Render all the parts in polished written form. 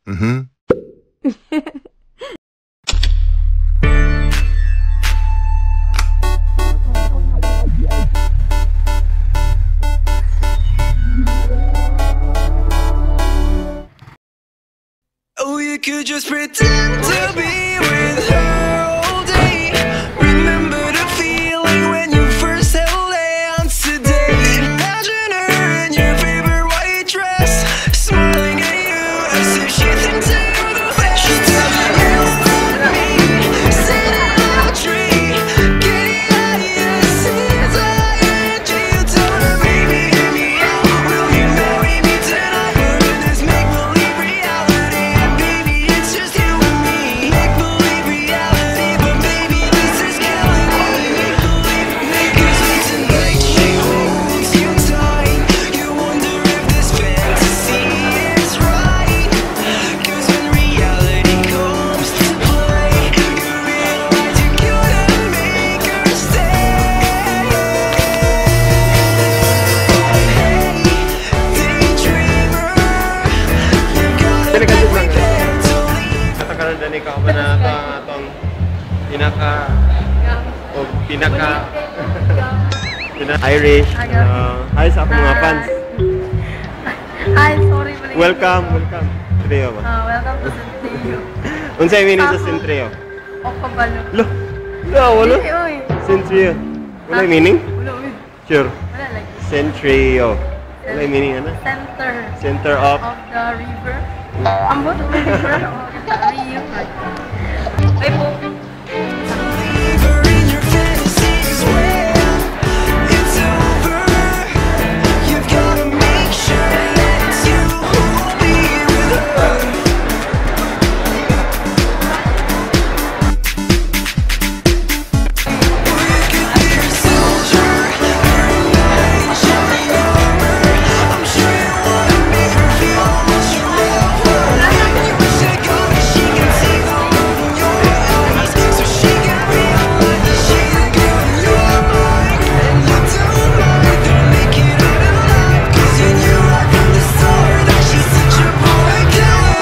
Mm-hmm. Oh, you could just pretend to be with her all day. Remember the feeling when you first held hands today. Imagine her in your favorite white dress, smiling at you as if she thinks that you're the best. She's telling you about me, sitting on a tree, K-I-S-S-I-N-G. You tell her, baby, hear me out. Will you marry me tonight? We're in this make-believe reality, and baby, it's just you and me. Make-believe reality, but baby, this is killing me. Make-believe, 'cause when tonight she holds you tight, you wonder if this fantasy is right. 'Cause when reality comes to play, you realize you couldn't make her stay. Hey, daydreamer, you gotta be prepared to leave. Ato karon dani ka pa na ato ang atong pinaka o pinaka pina Irish. Hi sa akong mga fans. Hi, sorry. Balik. Welcome, welcome. Trio ba? Ah, welcome to Centrio. Unsay meaning sa Centrio? O kabalo. Lo. Lo, wala. Dili, oy. Centrio. Wala meaning? Wala, oy. Sure. Wala like Centrio. Wala meaning ana? Center Center of of the river. Ambot of the river. O river. Ay po. Leave her in your fantasies when it's over. You've gotta make sure that it's you who'll be with her. Or you could be her soldier, her knight in shining armor. I'm sure you wanna make her feel how much you love her. And you wish to God that she can see the love in your eyes, so she can realize that she's the girl in your mind. And you don't mind they'll make it out alive, 'cause you knew right from the start that she's such a boy killer.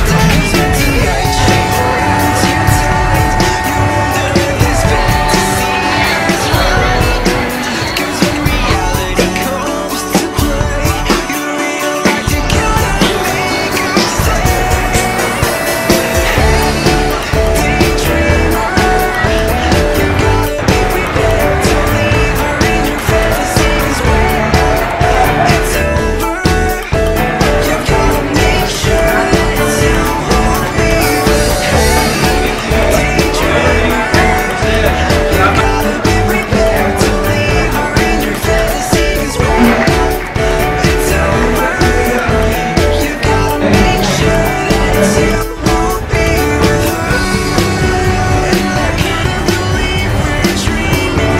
'Cause when tonight she holds you tight, you wonder if this fantasy is right. 'Cause when reality comes to play, you realize you gotta make her stay. Hey, daydreamer, you gotta be prepared to leave her in your fantasies when it's over. You gotta make sure that it's you who'll be with her. Hey, daydreamer, you gotta be prepared to leave her in your fantasies when it's over. You gotta make sure that it's you who'll be with her. And I couldn't believe we're dreaming.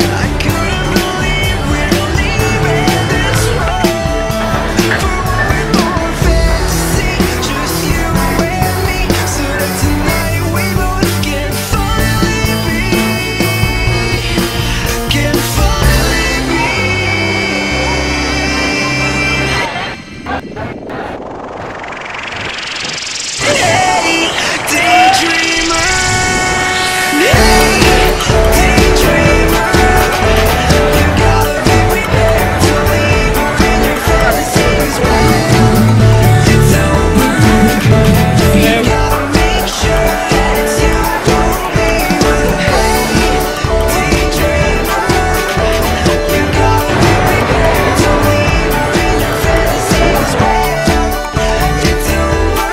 I couldn't believe we're leaving this world for one more fantasy, just you and me, so that tonight we both can finally be, can finally be. Hey, daydreamer. Hey, daydreamer. You gotta be prepared to leave her in your fantasies when it's over. You gotta make sure that it's you who'll be with her. Hey, daydreamer. You gotta be prepared to leave her in your fantasies when it's over.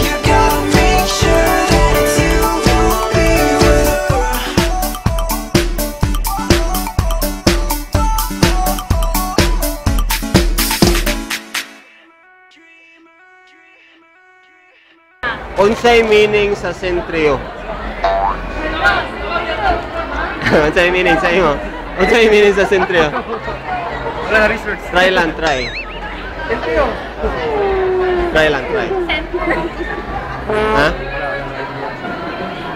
You gotta make sure that it's you who'll be with her. Unsay meaning sa Centrio? Unsay meaning sa imo? Unsay meaning sa Centrio? Wala na research. Try lang, try. Centrio. Try lang, try. Center. Ha?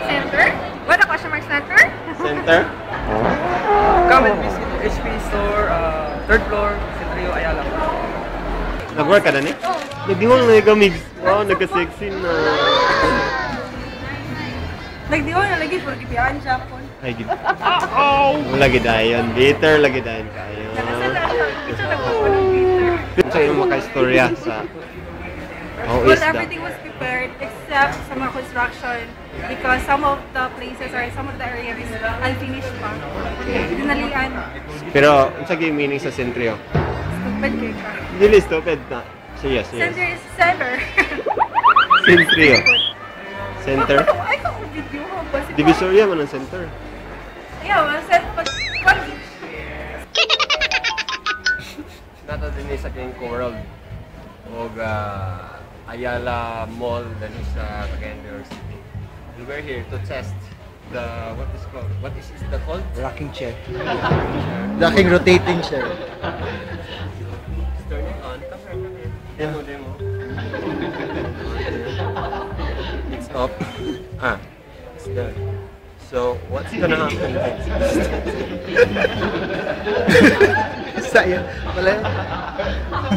Center? What a question mark, center? Center? Come and visit. HP Store, third floor, Centrio Ayala. Nag-work ka na ni? Nagdiwang na ikaw, Migs. Wow, nagka-sexy na. Nagdiwa na lagi, puro gipiyaan siya po. Ay, gid. Lagi dayon. Bitter, lagi dayon kayo. Nasa na siya, picture na po ng Peter. Sa iyong makaistorya sa how Well, is the everything was prepared except sa mga construction because some of the places or some of the areas is unfinished pa. Dinalian. Pero unsa gyud meaning sa Centrio? Stupid kay ka. Dili stupid na. Sige, sige. Center is center. Centrio. Center. Ay, kung video ko ba? Divisoria man ang center. Yeah, well, set, pag, pag, Nata din sa King World og Ayala Mall din sa Cagayan de Oro City. And we're here to test the what is called what is the called? Rocking chair. Rocking rotating chair. Let's turn it on. Come here, come here. Demo, demo. It's up. Ah, it's done. So, what's gonna happen next? Saya. Wala.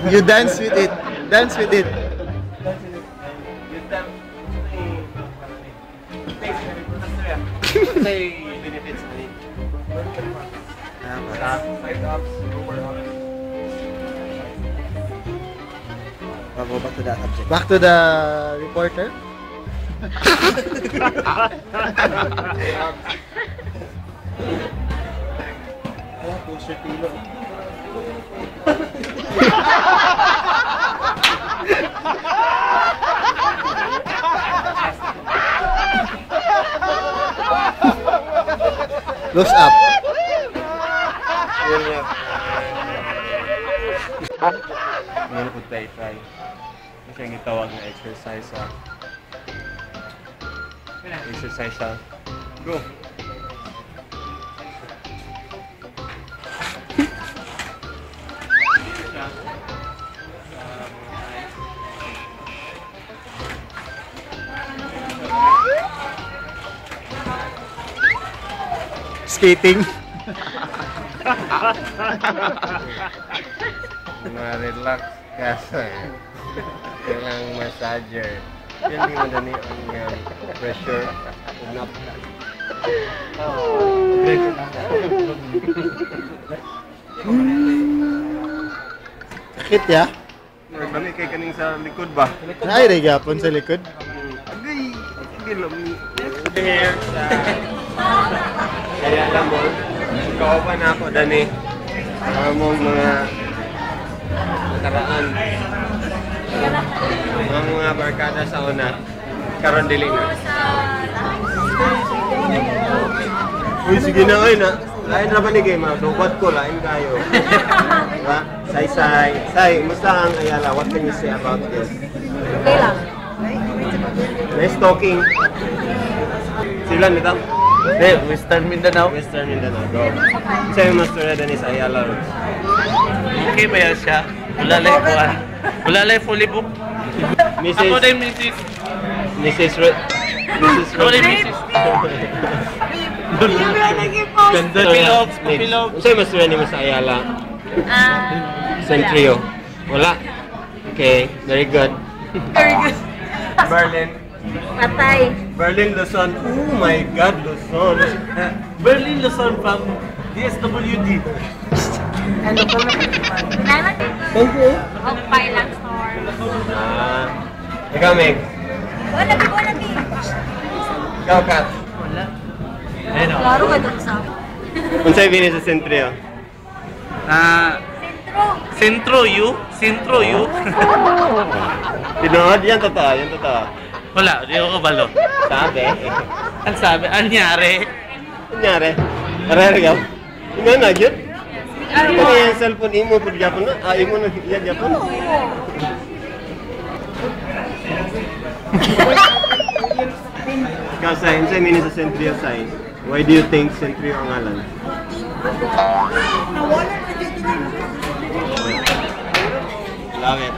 You dance with it. Dance with it. You tell say benefits ani? Side ups, lower ups. Go back to that subject. Back to the reporter. Ayan, poster pillow. Close up. Yun nga. Ngayon po tayo try. Kasi ang itawag na exercise sa exercise siya. Go! Skating. Ma-relax ka sa kailang massager. Yan di mo dani ang pressure. Ug nap. Sakit ya. Dami kay kaning sa likod ba? Naay rin gyapon sa likod. Agay! Sige lami. Here sa Ayala Mall. Kauban na ako dani. Among mga nakaraan. Ang mga barkada sa una. Karon dili na. Uy, sige na oy na. Lain ra ba ni kay Dubat ko lain kayo. Diba? Say say. Say, musta ang Ayala? What can you say about this? Okay lang. Nice talking. Sila nito? Hey, Western Mindanao. Western Mindanao, go. Sa yung masturya din is Ayala Roads. Okay ba yan siya? Wala lang kuan. Wala lang fully booked. Mrs. Ako din Mrs. Mrs. Mrs. Ako din Mrs. Ganda. Pilog, pilog. Sa yung masturya nimo sa Ayala? Centrio. Wala. Okay, very good. Very good. Berlin. Patay. Berlin, Luzon. Oh my God, Luzon. Berlin Luzon from DSWD. Ano ba? Thank you. Pailang store. Ah. Ikaw, Meg. Wala, wala, Ikaw, Kat. Wala. Ayun o. Klaro ka dun sa Unsay bini sa Centrio? Ah, Sentro. Sentro U? Sentro U? Tinuod, yan totoo, yan totoo. Wala, di ako kabalo. Sabi. Ang sabi, anyari? Kunyari, aray ka. Nga na, gyud. Ano yung cellphone imo pud gyapon na? Ah, imo na iya gyapon. Ikaw, Sai, unsay meaning sa Centrio, Sai? Why do you think Centrio ang ngalan? Love it.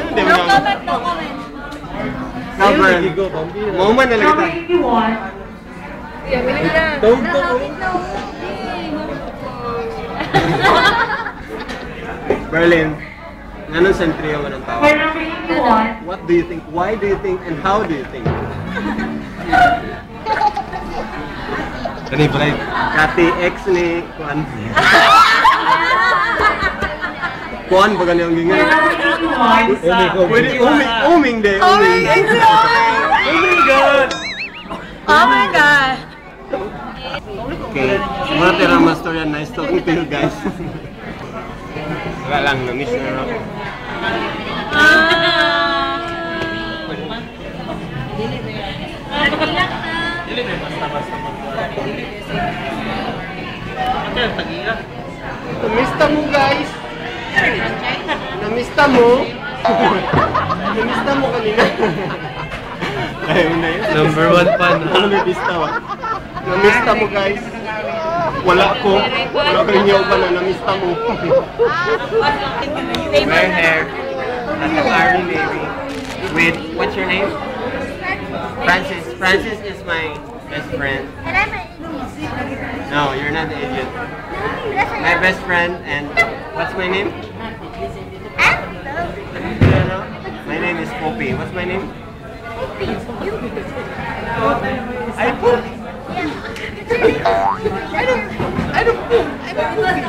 Hindi mo No na. comment, no comment. Cover. Mo man na lang kita. Yeah, wala na. Berlin, nganong Centrio man ang tawag? What do you think? Why do you think? And how do you think? Kani pala. Kati ex ni Kuan. Kuan ba gani ang gingan? Pwede uming uming de uming. Oh my God! Oh my God! Okay. Mga tira mastorya, nice talking to you guys. Wala lang, na-miss na ako. Dili may basta-basta magkuhan. Ano yung tagiya? Namista mo, guys! Namista mo? Namista mo kanina. Ayaw na yun. Number one fan. Ano may pista ba? Namista mo, guys. Wala ko. Wala ko inyo pa na namista mo. Wear hair at the Army Navy with, what's your name? Francis. Francis is my best friend. No, you're not the idiot. My best friend and what's my name? My name is Poppy. What's my name? I poop. I don't poop. I'm Poppy.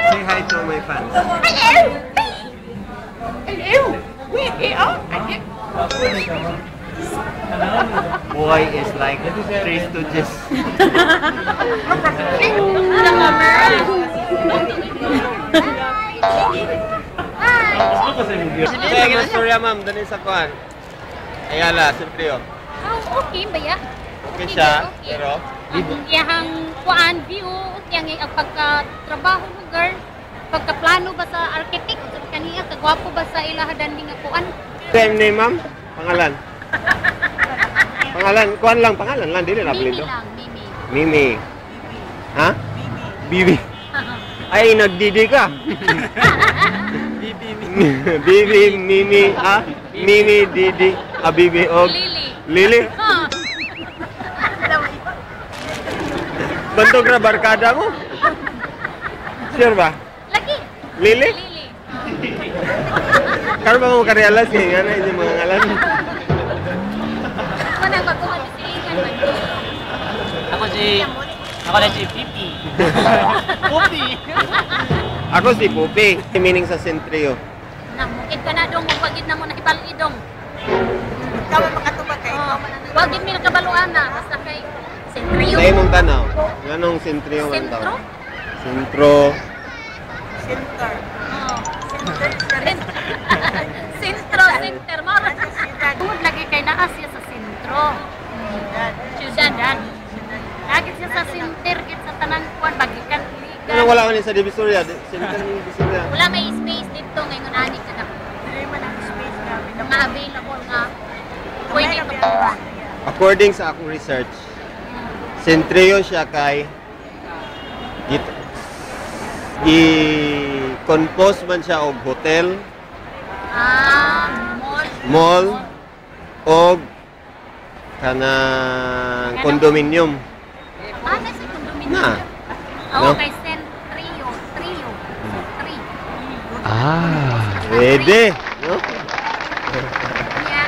Say hi to my fans. Hello! Hello! We are. Boy is like Three Stooges. Sige, istorya ma'am, dali sa kuan. Ayala, Centrio. Oh, okay ba ya? Okay siya, pero ang iyahang kuan view, okay ang pagkatrabaho lugar, pagkaplano ba sa architect, sa kaniya kagwapo ba sa ilahadan nga kuan. Same name ma'am? Pangalan. Pangalan, kuan lang, pangalan lang, dili na Mimi apelyido. lang, Mimi. Mimi. Ha? Bibi. Ay, nagdidi ka. Bibi, Bibi, Mimi, ah, Mimi, Didi, ah, Bibi, og Lily. Lily. Huh. Bantog ra barkada mo. Sure ba? Lagi. Lily? Lily. Karon ba mo ka-realize kay nga na inyong mga ngalan? Manang baguhan silingan man. Ako na si Pipi. Pupi. Ako si Pupi. Meaning sa Centrio. Na mukid ka na dong, wagid na mo nahibalo idong. Ikaw ang makatubag kay Oh, wagid mi nakabaluan na basta kay Centrio. Sa imong tanaw, nganong Centrio man Sentro? tawag? Sentro. Center. Oh. Sentro, center mo. Tungod lagi kay naa siya sa sentro. Siyudad. Lagi siya sa center gid sa tanan kuan bagikan ligan. Ano wala man sa Divisoria? Center ni Divisoria. Wala may space dito ngayon ani ka na. Dili man ang space namin. Nga available nga pwede tukuan. According sa akong research, Centrio siya kay i-compose man siya og hotel, Ah, mall. mall, og kanang condominium. Ah, nasa condominium. Na. Oo, No? kay Centrio, trio. So, three. Ah. Pwede, no? Yeah,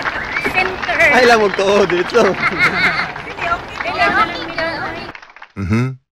center. Ay lang magtuo dito. Okay, okay. Okay, okay.